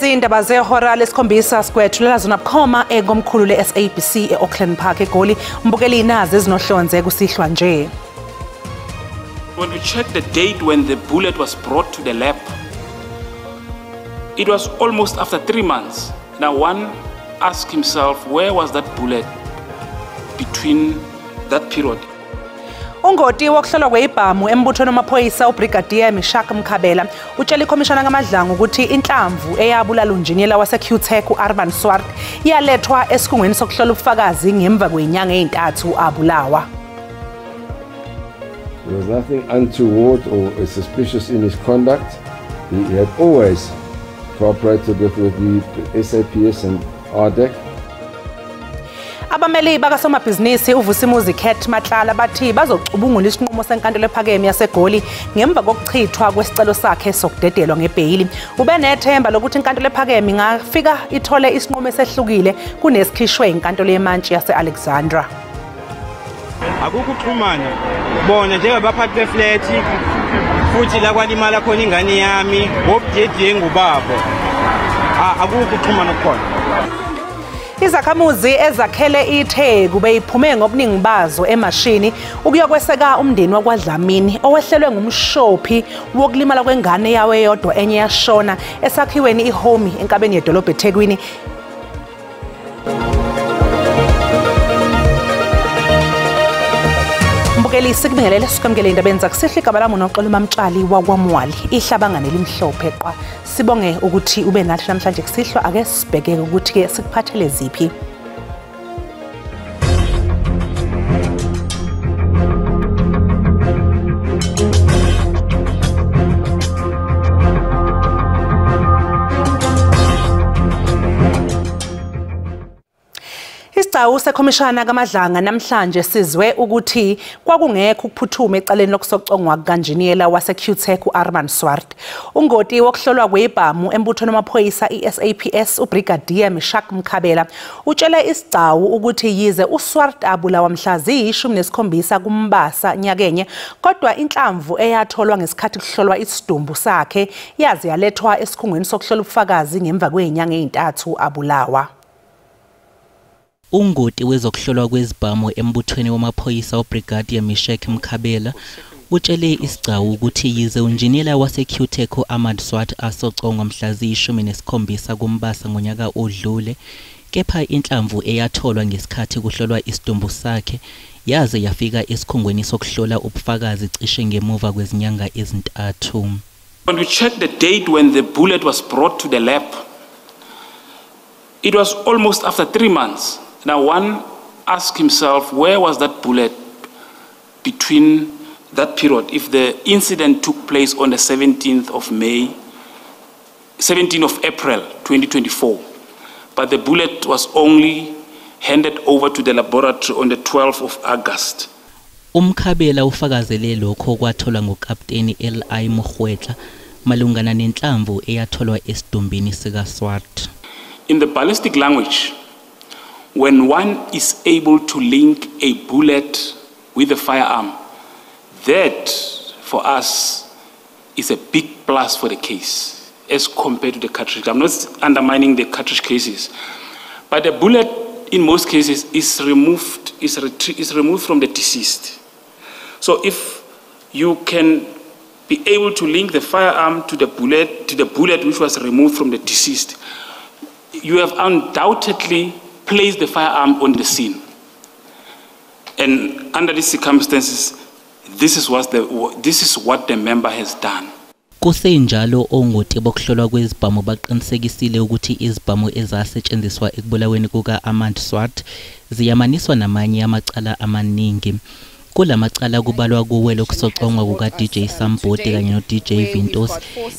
Lezi indaba zehora lesikhombisa sikwethulela zona bukhoma ekomkhulu le-SABC e-Auckland Park eGoli. Mbukeli nazi ezinohlonze kusihlwa nje. When we check the date when the bullet was brought to the lab, it was almost after 3 months. Now one asks himself, where was that bullet between that period? Ungoti wokuhlolwa kwezibhamu embuthweni wamaphoyisa uBrigadier Mishak Mkhabela utshela ikhomishana kaMadlanga ukuthi inhlamvu eyabulala unjiniyela wase-Q-Tech u-Armand Swart yalethwa esikhungweni sokuhlola ubufakazi ngemva kwezinyanga ezintathu abulawa. There was nothing untoward or suspicious in his conduct. He had always cooperated with the SAPS and RDEC. Abameli bakasomabhizinisi uVusimuzi Cat Matlala bathi bazocubungula isinqumo senkantolo ephakeme yaseGoli ngemva kokuchithwa kwesicelo sakhe sokudedelwa ngebheyili. Ube nethemba lokuthi inkantolo ephakeme ingafika ithole isinqumo esehlukile kunesikhishwe inkantolo yemantshi yase-Alexandra. Akukho ukuxhumana bona njengabaphathi beflethi futhi la kwalimala khona ingane yami ngobudedengu babo, akukho ukuxhumana okukhona. Izakhamuzi ezakhele iTheku beyiphume ngobuningi bazo emashini ukuyokweseka umndeni wakwaDlamini owehlelwe ngumshophi wokulimala kwengane yawo eyodwa enye yashona esakhiweni iHomi enkabeni yedolobha eThekwini. Mbukeli, sikubingelele sikwamukele indabeni zakusihlwa. Igama lami uNoxolo Mamtshali wakwaMwali, ihlabangane limhlophe qwa. Sibonge ukuthi ube nathi namhlanje kusihlwa. Ake sibheke ukuthi-ke sikuphathele ziphi. Isigcawu sekhomishana kaMadlanga namhlanje sizwe ukuthi kwakungekho ukuphuthuma ecaleni lokusocongwa kukanjiniyela wase-Q-Tech u-Armand Swart. Ungoti wokuhlolwa kwezibhamu embuthweni wamaphoyisa i-SAPS uBrigadier Mishak Mkhabela utshele isigcawu ukuthi yize uSwart abulawa mhla ziyi-17 kuMbasa nyakenye, kodwa inhlamvu eyatholwa ngesikhathi kuhlolwa isidumbu sakhe yaze yalethwa esikhungweni sokuhlola ubufakazi ngemva kwezinyanga ezintathu abulawa. Ungoti wezokuhlolwa kwezibhamu embuthweni wamaphoyisa uBrigadier Mishak Mkhabela utshele isigcawu ukuthi yize unjiniyela wase-Q-Tech u-Armand Swart asocongwa mhla ziyi-17 kuMbasa ngonyaka odlule, kepha inhlamvu eyatholwa ngesikhathi kuhlolwa isidumbu sakhe yaze yafika esikhungweni sokuhlola ubufakazi cishe ngemuva kwezinyanga ezintathu. When we check the date when the bullet was brought to the lab, it was almost after 3 months. Now one asks himself, where was that bullet between that period? If the incident took place on the 17th of May, 17th of April, 2024, but the bullet was only handed over to the laboratory on the 12th of August. Umkhabela ufakazele lokho kwatholwa ngukapteni L.I. Mokgwetla malungana nenhlamvu eyatholwa esidumbini sikaSwart. In the ballistic language, when one is able to link a bullet with a firearm, that for us is a big plus for the case as compared to the cartridge. I'm not undermining the cartridge cases, but the bullet in most cases is removed, is removed from the deceased. So if you can be able to link the firearm to the bullet which was removed from the deceased, you have undoubtedly placed the firearm on the scene. And under these circumstances, this is what the member has done. Kusenjalo ongoti bokuhlolwa kwezibhamu baqinisekisile ukuthi izibhamu ezasetshenziswa ekubulaweni kuka-Armand Swart ziyamaniswa namanye amacala amaningi. Kulamacala kubalwa kuwe lokusocongwa kuka-DJ Sambodi kanye no-DJ Vintos,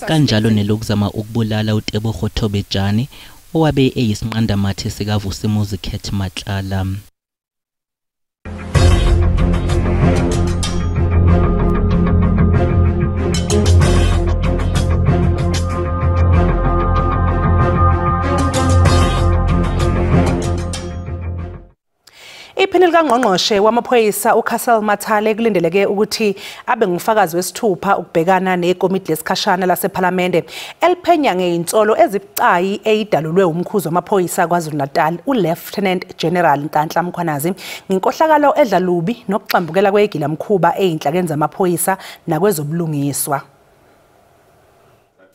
kanjalo nelokuzama ukubulala uTebogo Thobejane owabe eyisinqandamathe sikaVusimuzi Cat Matlala. Iphini likangqongqoshe wamaphoyisa uCassel Mathale kulindeleke ukuthi abe ngufakazi wesithupha ukubhekana nekomiti lesikhashana lasePhalamende eliphenya ngezinsolo ezibucayi eyidalulwe umkhuzi wamaphoyisa KwaZulu-Natal uLieutenant General Nhlanhla Mkhwanazi ngenkohlakalo edla lubi nokuxambukela kwegilamkhuba ezinhlakeni zamaphoyisa nakwezobulungiswa.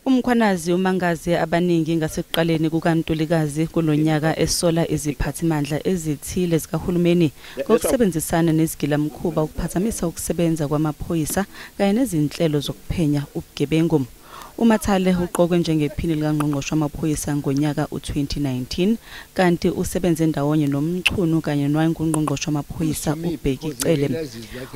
UMkhwanazi umangaze abaningi ngasekuqaleni kukaNtulikazi kulonyaka esola iziphathimandla ezithile zikahulumeni ngokusebenzisana nezigilamkhuba ukuphazamisa ukusebenza kwamaphoyisa kanye nezinhlelo zokuphenya ubugebengu. UMathale uqokwe njengephini likangqongqoshe wamaphoyisa ngonyaka u-2019 kanti usebenze ndawonye noMchunu kanye nowayengungqongqoshe wamaphoyisa uBheki Cele.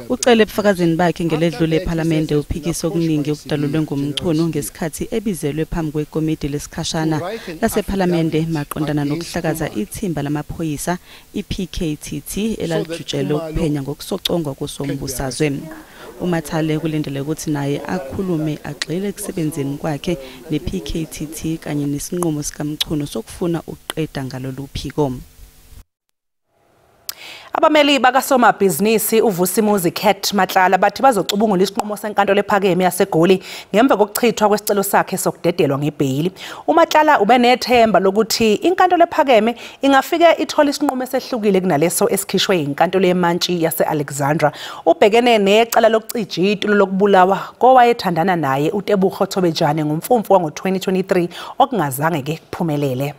UCele ebufakazini bakhe ngeledlule ePhalamende uphikise okuningi okudalulwe nguMchunu ngesikhathi ebizelwe phambi kwekomiti lesikhashana lasePhalamende maqondana nokuhlakaza ithimba lamaphoyisa i-PKTT elalijutshelwe ukuphenya ngokusocongwa kosombusazwe. UMathale kulindeleke ukuthi naye akhulume agxile ekusebenzeni kwakhe ne-PKTT kanye nesinqumo sikaMchunu sokufuna ukuqeda ngalolu phiko. Abameli bakasomabhizinisi uVusimuzi Cat Matlala bathi bazocubungula isinqumo senkantolo ephakeme yaseGoli ngemva kokuchithwa kwesicelo sakhe sokudedelwa ngebheyili. UMatlala ubenethemba lokuthi inkantolo ephakeme ingafike ithole isinqumo esehlukile kunaleso esikhishwe inkantolo yemantshi yase-Alexandra. Ubhekene necala lokucija itulo lokubulawa kowayethandana naye uTebogo Thobejane ngomfumfu wango-2023 okungazange ke kuphumelele.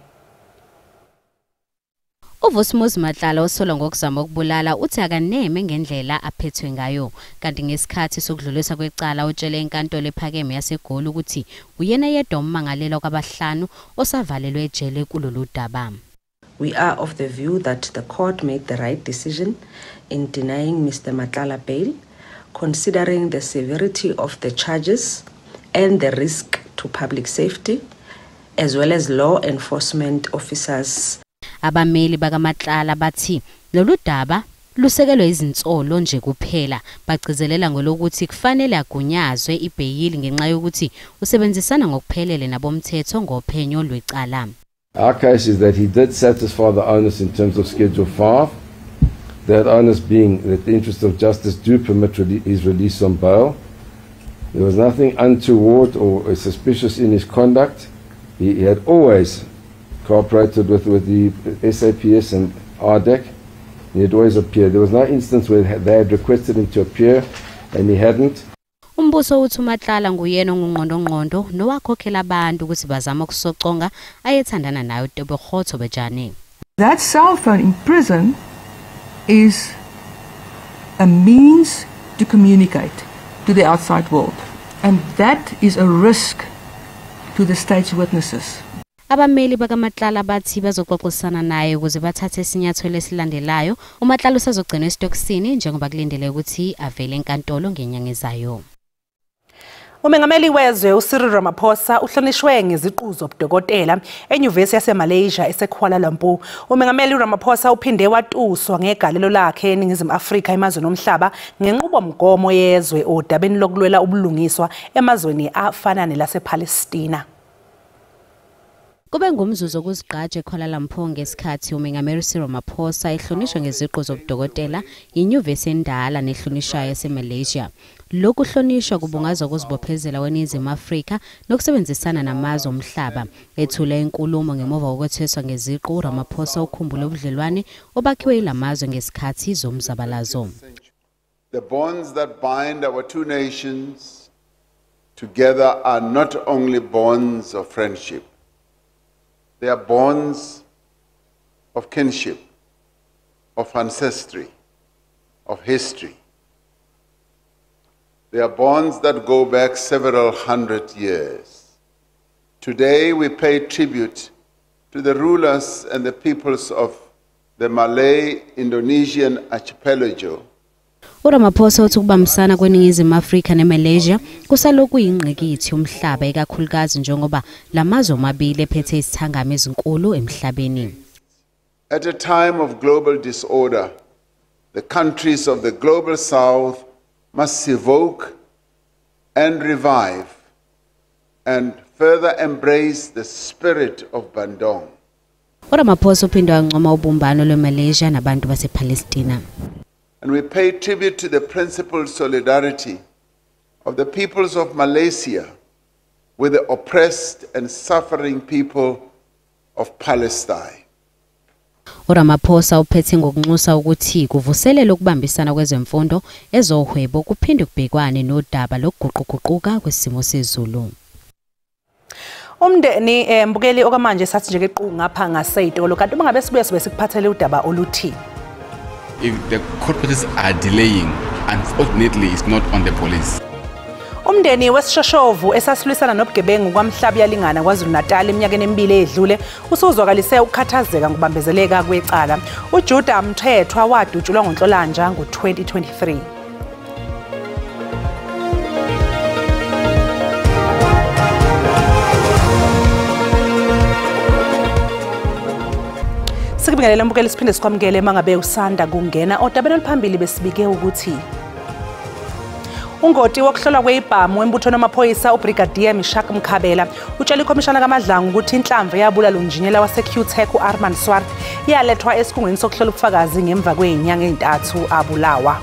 UVusimuzi Matlala osolwa ngokuzama ukubulala uthi akaneme ngendlela aphethwe ngayo, kanti ngesikhathi sokudluliswa kwecala utshele inkantolo ephakeme yaseGoli ukuthi uyena yedwa ummangalelwa kwabahlanu osavalelwe ejele kulolu daba. We are of the view that the court made the right decision in denying Mr. Matlala bail, considering the severity of the charges and the risk to public safety, as well as law enforcement officers. Abameli bakaMatlala bathi lolu daba lusekelwe izinsolo nje kuphela, bagcizelela ngolokuthi kufanele agunyazwe ibheyili ngenxa yokuthi usebenzisana ngokuphelele nabomthetho ngophenyo lwecala. Our case is that he did satisfy the onus in terms of Schedule 5, that onus being that the interests of justice do permit his release on bail. There was nothing untoward or suspicious in his conduct. He had always cooperated with the SAPS and RDEC. He had always appeared. There was no instance where they had requested him to appear and he hadn't. Umbuso uthi uMatlala nguyena ongungqondongqondo nowakhokhela abantu ukuthi bazame ukusoconga ayethandana naye uTebogo Thobejane. That cell phone in prison is a means to communicate to the outside world, and that is a risk to the state's witnesses. Abameli bakaMatlala bathi bazoxoxisana naye ukuze bathathe isinyathelo esilandelayo. UMatlala usazogcinwa esitokisini njengoba kulindeleke ukuthi avele enkantolo ngenyanga ezayo. Umengameli wezwe uCyril Ramaphosa uhlonishwe ngeziqu zobudokotela enyuvesi yaseMalaysia eseKuala Lumpur. Umengameli Ramaphosa uphinde watuswa ngegalelo lakhe eNingizimu Afrika emazweni omhlaba ngenqubomgomo yezwe odabeni lokulwela ubulungiswa emazweni afana nelasePalestina. Kube ngumzuzu wokuzigqaja eKuala Lumpur ngesikhathi umengameli Cyril Ramaphosa ehlonishwa ngeziqu zobudokotela yinyuvesi endala nehlonishwayo yaseMalaysia. Lokhu kuhlonishwa kubungazwa ukuzibophezela kweNingizimu Afrika nokusebenzisana namazwe omhlaba. Ethule inkulumo ngemuva kokwethweswa ngeziqu, Ramaphosa ukhumbule ubudlelwane obakhiwe yilamazwe ngesikhathi zomzabalazo. The bonds that bind our two nations together are not only bonds of friendship. They are bonds of kinship, of ancestry, of history. They are bonds that go back several hundred years. Today we pay tribute to the rulers and the peoples of the Malay-Indonesian archipelago. uRamaphosa uthi ukubambisana kweNingizimu Afrika neMalaysia kusalokhu yingqikithi yomhlaba, ikakhulukazi njengoba lamazwe omabili ephethe izithangami ezinkulu emhlabeni. At a time of global disorder, the countries of the global south must evoke and revive and further embrace the spirit of Bandung. uRamaphosa uphinde wancoma ubumbano lweMalaysia nabantu basePalestina. And we pay tribute to the principled solidarity of the peoples of Malaysia with the oppressed and suffering people of Palestine. uRamaphosa uphethe ngokunxusa ukuthi kuvuselele ukubambisana kwezemfundo, ezohwebo kuphinde kubhekwane nodaba lokuguquguquka kwesimo sezulu. Umndeni mbukeli okamanje sathi nje kequ ngapha ngaseyitolo kanti uma ngabe sibuye sibe sikuphathele udaba oluthi. If the court processes are delaying, unfortunately it's not on the police. Umndeni wesishoshovu esasilwisana nobugebengu kwaMhlabuyalingana KwaZulu-Natal eminyakeni emibili edlule usuzwakalise ukukhathazeka ngokubambezeleka kwecala. uJuda Mthethwa wadutshulwa ngoNhlolanja ngo-2023. Sikubingelele mbukeli siphinde sikwamukele mangabe usanda kungena odabeni oluphambili besibike ukuthi ungoti wokuhlolwa kwezibhamu embuthweni wamaphoyisa uBrigadier Mishak Mkhabela utshela ikhomishana kaMadlanga ukuthi inhlamvu eyabulala unjiniyela wase-Qtech u-Armand Swart yalethwa esikhungweni sokuhlola ubufakazi ngemva kwezinyanga ezintathu abulawa.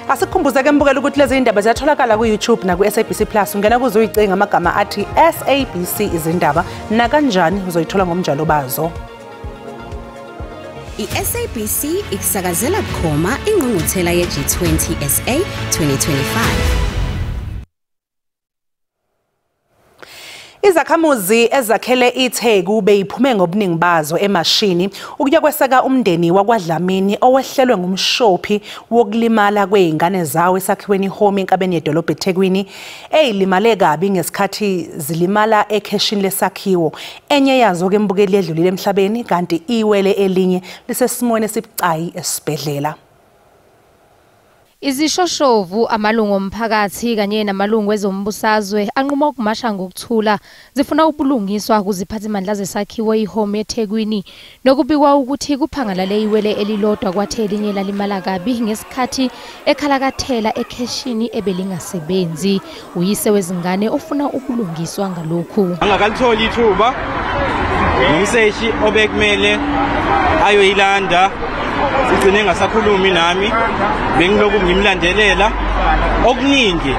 Asikukhumbuzeke mbukeli ukuthi lezi indaba ziyatholakala ku-YouTube naku-SABC Plus. Ungena kuze uyicinge amagama athi SABC izindaba nakanjani uzoyithola ngomnjalo bazo. I-SABC ikusakazela bukhoma ingqungquthela ye-G20 SA 2025. Izakhamuzi ezakhele iTheku beyiphume ngobuningi bazo emashini ukuyokweseka umndeni wakwaDlamini owehlelwe ngumshophi wokulimala kwezingane zawo esakhiweni home enkabeni yedolobha eThekwini eyilimale kabi ngesikhathi zilimala ekheshini lesakhiwo. Enye yazo ke mbukeli edlulile emhlabeni kanti iwele elinye lisesimweni esibucayi esibhedlela. Izishoshovu, amalungu omphakathi kanye namalungu ezombusazwe anquma ukumasha ngokuthula zifuna ubulungiswa kuziphathimandla zesakhiwo ihome eThekwini nokubikwa ukuthi kuphangalale iwele elilodwa kwathi elinye lalimala kabi ngesikhathi ekhalakathela ekheshini ebelingasebenzi. Uyise wezingane ufuna ubulungiswa ngalokhu. Angakalitholi ithuba nomseshi obekumele ayoyilanda ugcine engasakhulumi nami, bengiloku ngimlandelela okuningi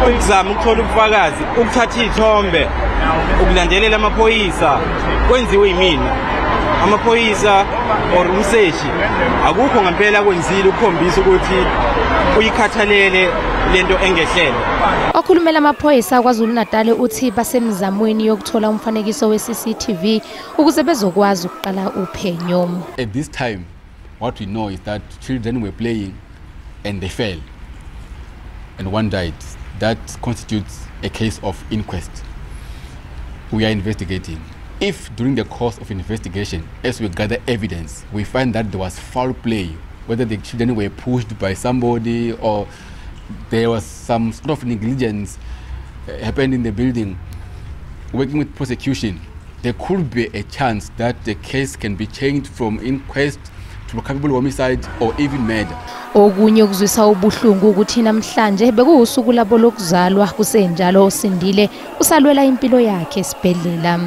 ukuzama ukuthola ubufakazi, ukuthatha iy'thombe, ukulandelela amaphoyisa kwenziwe yimina. Amaphoyisa or umseshi akukho ngempela kwenzile ukukhombisa ukuthi uyikhathalele lento engehlele. Okhulumela amaphoyisa KwaZulu-Natal uthi basemzamweni yokuthola umfanekiso we-CCTV ukuze bezokwazi ukuqala uphenyo. At this time, what we know is that children were playing and they fell and one died. That constitutes a case of inquest. We are investigating. If during the course of investigation, as we gather evidence, we find that there was foul play, whether the children were pushed by somebody or there was some sort of negligence happened in the building, working with prosecution, there could be a chance that the case can be changed from inquest to culpable homicide or even murder. Okunye okuzwisa ubuhlungu ukuthi namhlanje bekuwusuku labo lokuzalwa kusenjalo osindile usalwela impilo yakhe esibhedlela.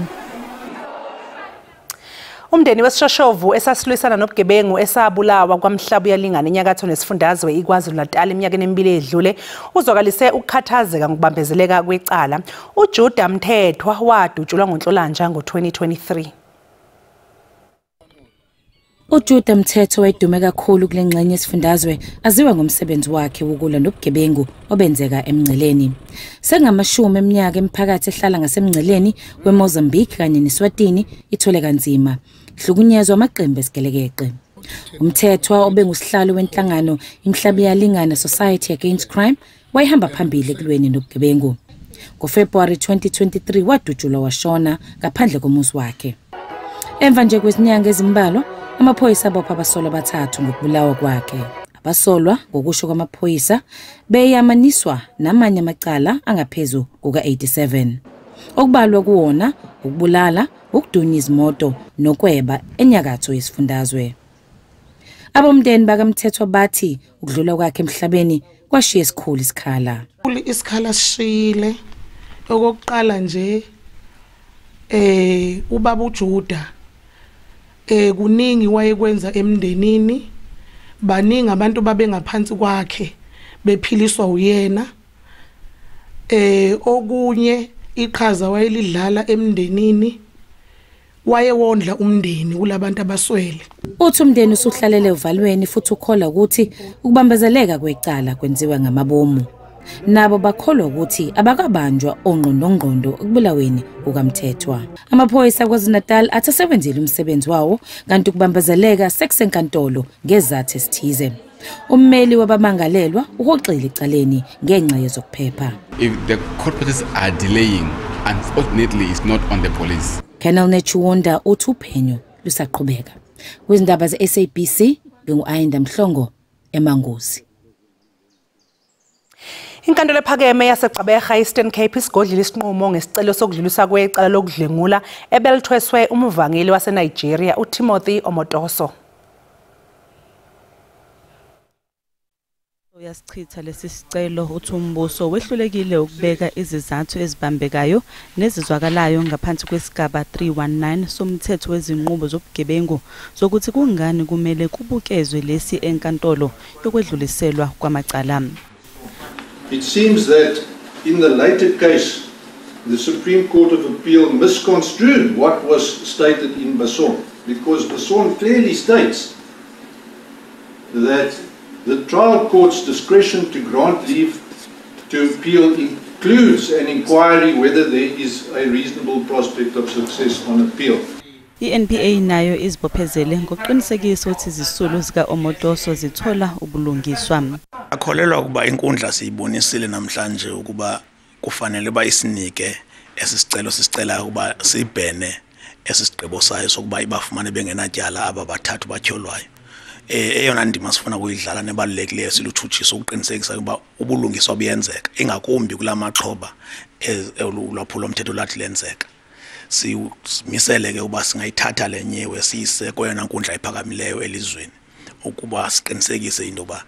Umndeni wesishoshovu esasilwisana nobugebengu esabulawa kwaMhlabuyalingana enyakatho nesifundazwe iKwaZulu-Natal eminyakeni emibili edlule uzwakalise ukukhathazeka ngokubambezeleka kwecala. uJuda Mthethwa wadutshulwa ngoNhlolanja ngo-2023. uJuda Mthethwa wayedume kakhulu kule ngxenye yesifundazwe aziwa ngomsebenzi wakhe wokulwa nobugebengu obenzeka emngceleni. Sengamashumi eminyaka imiphakathi ehlala ngasemngceleni weMozambique kanye neSwatini ithole kanzima, ihlukunyezwa amaqembu esigelekeqe. Umthethwa obengusihlalo wenhlangano iMhlabuyalingana Society Against Crime wayehamba phambili ekulweni nobugebengu. NgoFebruwari 2023 wadutshulwa washona ngaphandle komuzi wakhe. Emva nje kwezinyanga ezimbalwa, amaphoyisa abopha abasolwa abathathu ngokubulawa kwakhe. Abasolwa ngokusho kwamaphoyisa beyamaniswa namanye amacala angaphezu kuka-87. Okubalwa kuwona ukubulala, ukudunya izimoto nokweba enyakatho yesifundazwe. Abomndeni bakaMthethwa bathi ukudlula kwakhe emhlabeni kwashiya esikhulu isikhala. Isikhala sishiyile. Okokuqala nje Ubaba uJuda kuningi wayekwenza emndenini, baningi abantu babengaphansi kwakhe bephiliswa uyena. Okunye iqhaza wayelidlala emndenini, wayewondla umndeni kulabantu abaswele. Uthi umndeni usuhlalele uvalweni futhi ukholwa ukuthi ukubambezeleka kwecala kwenziwa ngamabomu. Nabo bakholwa ukuthi abakabanjwa ongqondongqondo ekubulaweni kukaMthethwa. Amaphoyisa KwaZulu-Natal athi asebenzile umsebenzi wawo, kanti ukubambezeleka sekusenkantolo ngezathu esithize. Ummeli wabamangalelwa uhoxile ecaleni ngenxa yezokuphepha. If the court processes are delaying, unfortunately it's not on the police. Colonel Netshiunda uthi uphenyo lusaqhubeka. Kwizindaba ze-SABC, ngingu-Ayinda Mhlongo eManguzi. Inkantolo ephakeme yaseGqeberha Eastern Cape isigodlile isinqumo ngesicelo sokudluliswa kwecala lokudlwengula ebelithweswe umvangeli waseNigeria uTimothy Omotoso. Uyasichitha lesi sicelo, uthi umbuso wehlulekile ukubeka izizathu ezibambekayo nezizwakalayo ngaphansi kwesigaba 319 somthetho wezinqubo zobugebengu zokuthi kungani kumele kubukezwe lesi enkantolo yokwedluliselwa kwamacala. It seems that in the later case, the Supreme Court of Appeal misconstrued what was stated in Basson, because Basson clearly states that the trial court's discretion to grant leave to appeal includes an inquiry whether there is a reasonable prospect of success on appeal. I-NPA nayo izibophezele ngokuqinisekisa ukuthi izisulu zika-Omotoso zithola ubulungiswa. Akholelwa ukuba inkundla siyibonisile namhlanje ukuba kufanele bayisinike esisicelo sisicela ukuba sibhene esisigqibo sayo sokuba ibafumane bengenatyala aba bathathu batyholwayo. Eyona ndima sifuna kuyidlala nebalulekileyo silutshutshiso ukuqinisekisa ukuba ubulungiswa buyenzeka, ingakumbi kula maxhoba ulwaphulo-mthetho lathi lenzeka. Simisele ke uba singayithatha le nyewe siyise kweyona nkundla iphakamileyo elizweni ukuba siqinisekise into yoba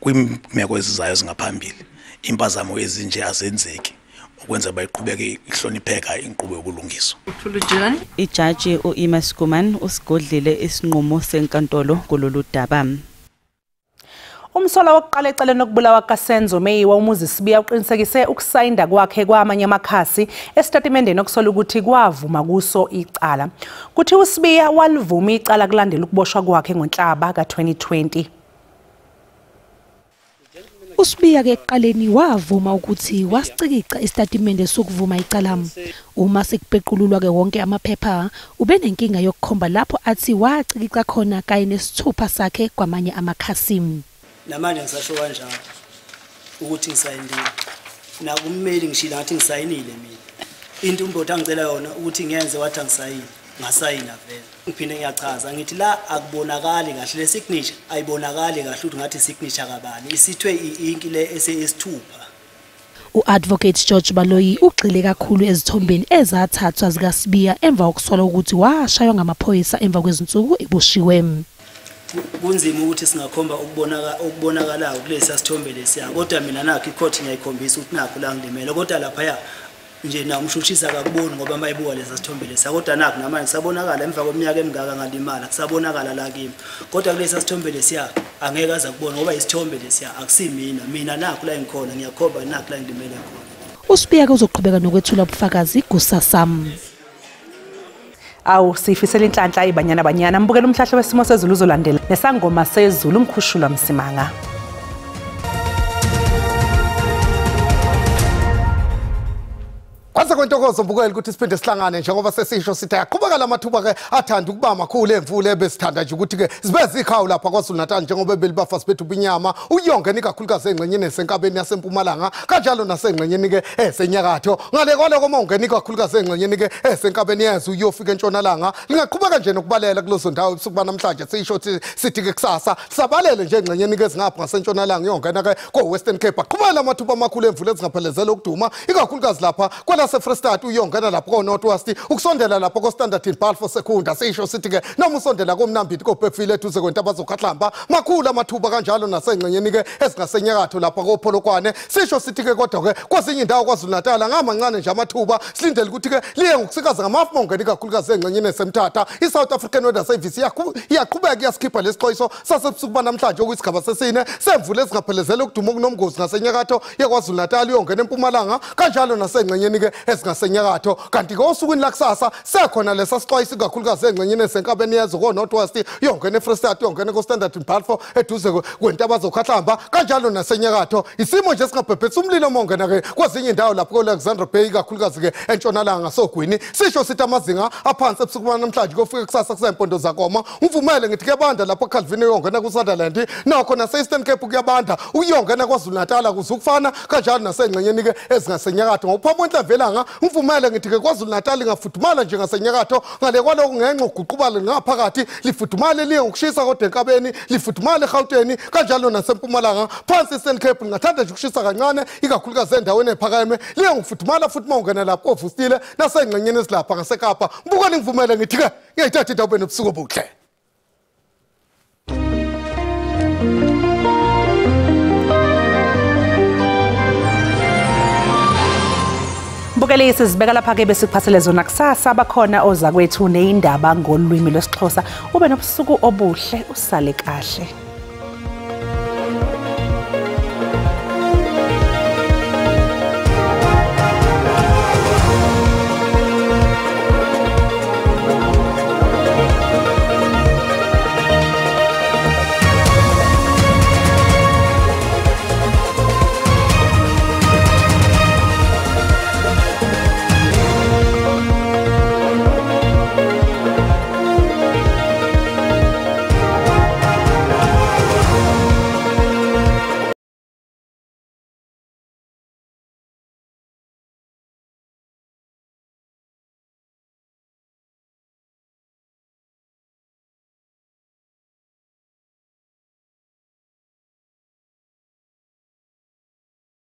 kwiimeko ezizayo zingaphambili impazamo ezinje azenzeki, ukwenza bayiqhubeke ihlonipheka inkqubo yobulungiswa. Ijaji uIma Skuman usigodlile isinqumo senkantolo kulolu daba. Umsolwa wokuqala ecaleni lokubulawa kaSenzo Meyiwa uMuzi Sibiya uqinisekise ukusayinda kwakhe kwamanye amakhasi esitatimendeni okusola ukuthi kwavuma kuso icala. Kuthi uSibiya walivuma icala kulandela ukuboshwa kwakhe ngoNhlaba ka-2020. uSibiya ke ekuqaleni wavuma ukuthi wasicikica isitatimende sokuvuma icala. Uma sekupeqululwa ke wonke amaphepha, ubenenkinga yokukhomba lapho athi wacikica khona kanye nesithupha sakhe kwamanye amakhasi. Namanje ngisasho kanjalo ukuthi ngisayinile, nakummeli ngishilo ngathi ngisayinile mina. Into uMbotho angicela yona ukuthi ngiyenze wathi angisayini, ngasayina vele. Ngiphinde ngiyachaza ngithi la akubonakali kahle le signature, ayibonakali kahle ukuthi ngathi signature kabani, isithwe i-inki le esesithupha. U-Advocate George Baloyi ugxile kakhulu ezithombeni ezathathwa zikaSibiya emva kokusola ukuthi washaywa ngamaphoyisa emva kwezinsuku eboshiwe. Kunzima ukuthi singakhomba ukubonakalayo kulesi sithombe lesiya, kodwa mina nakho icourt ngiyayikhombisa ukuthi nakho la ngilimele, kodwa laphaya nje na umshushisi akakuboni ngoba mayibuka lesa sithombe lesiya, kodwa nakho namanje kusabonakala emva kweminyaka emingaka ngalimala kusabonakala la kimi, kodwa kulesa sithombe lesiya angeke aze kubona ngoba isithombe lesiya akusimina, mina nakho la ngikhona ngiyakhomba nakho la ngilimele khona. uSibiya uzoqhubeka nokwethula ubufakazi kusasa. Awu, sifisela inhlanhla iBanyana Banyana. Mbukela umhlahlo wesimo sezulu uzolandela nesangoma sezulu umkhushulwa Msimanga. Kwaze kwentokozo mbukeli ukuthi siphinde sihlangane njengoba sesisho sithi ayaqhubeka lamathuba ke athanda ukuba makhulu emvula ebesithanda nje ukuthi ke zibe zikhawu lapha KwaZulu-Natal njengoba belibafasi bethu binyama uyongena ikakhulukazi engxenyeni esenkabeni yasempumalanga kanjalo nasengxenyeni ke esenyakatho. Ngale kwaloko uma ungena ikakhulukazi engxenyeni ke esenkabeni yezwe uyofika entshonalanga lingaqhubeka nje nokubalela kulezo ndawo ebusuku banamhlanje sisho sithi ke kusasa sabalele nje engxenyeni ke ezingapha ngasentshonalanga uyongena ke ko Western Cape. Aqhubeka lamathuba amakhulu emvula ezingaphelezela ukuduma ikakhulukazi lapha kwelase Free State uyongena lapho ko North West ukusondela lapho ko Standard in Balfour Secunda sisho sithi ke noma usondela koMnambithi koBergville eduze kwentaba zokhahlamba makhulu amathuba kanjalo nasengxenyeni ke ezingasenyakatho lapha koPolokwane sisho sithi ke kodwa ke kwezinye indawo KwaZulu Natal ngamancane nje amathuba silindele ukuthi ke liye ngokusikaza ngamafu mongeni kakhulukazi engxenyeni esemthatha. iSouth African Weather Service iyaqhubeka iyasikhipha lesixwayiso sasebusuku banamhlanje okuyisigaba sesine semvula ezingaphelezela ukuduma okunomgozi ngasenyakatho yeKwaZulu Natal iyongena empumalanga kanjalo nasengxenyeni ke ezingasenyakatho. Kanti ke osukwini lakusasa sekhona lesa sixwayiso kakhulukazi engxenyeni esenkabeni yezo ko North West iyongena eFree State iyongena ko Standard in Balfour eduze kwentaba zokhahlamba kanjalo nasenyakatho. Isimo nje singabhebhetha umlilo mongena ke kwezinye indawo lapho ko Alexandra Bay kakhulukazi ke entshonalanga sogwini sisho sithi amazinga aphansi ebusuku banamhlanje kofika kusasa kusempondo zakoma. Umvumele ngithi kuyabanda lapho Calvin uyongena ku Sutherland nokho nase Eastern Cape kuyabanda uyongena KwaZulu Natal kuzukufana kanjalo nasengxenyeni ke ezingasenyakatho ngokuphuma enhlavelanga. Umvumele ngithi ke KwaZulu Natal ingafudumala nje ngasenyakatho ngale kwaloko ngenxa oguqubala ngaphakathi lifudumale liye ngokushisa kodwa enkabeni lifudumale eGauteng kanjalo nasempumalanga. Phansi Eastern Cape lingathanda nje ukushisa kancane ikakhulukazi endaweni ephakeme liye ngokufudumala futhi mawungena lapho kovustile nasengxenyeni esilapha ngaseKapa. Mbukani ngivumele ngithi ke ngiyayithatha indawo benobusuku obuhle. Mbukeli sizibeka lapha ke besikuphathele zona kusasa bakhona ozakwethu neindaba ngolwimi lwesiXhosa. Ube nobusuku obuhle usale kahle.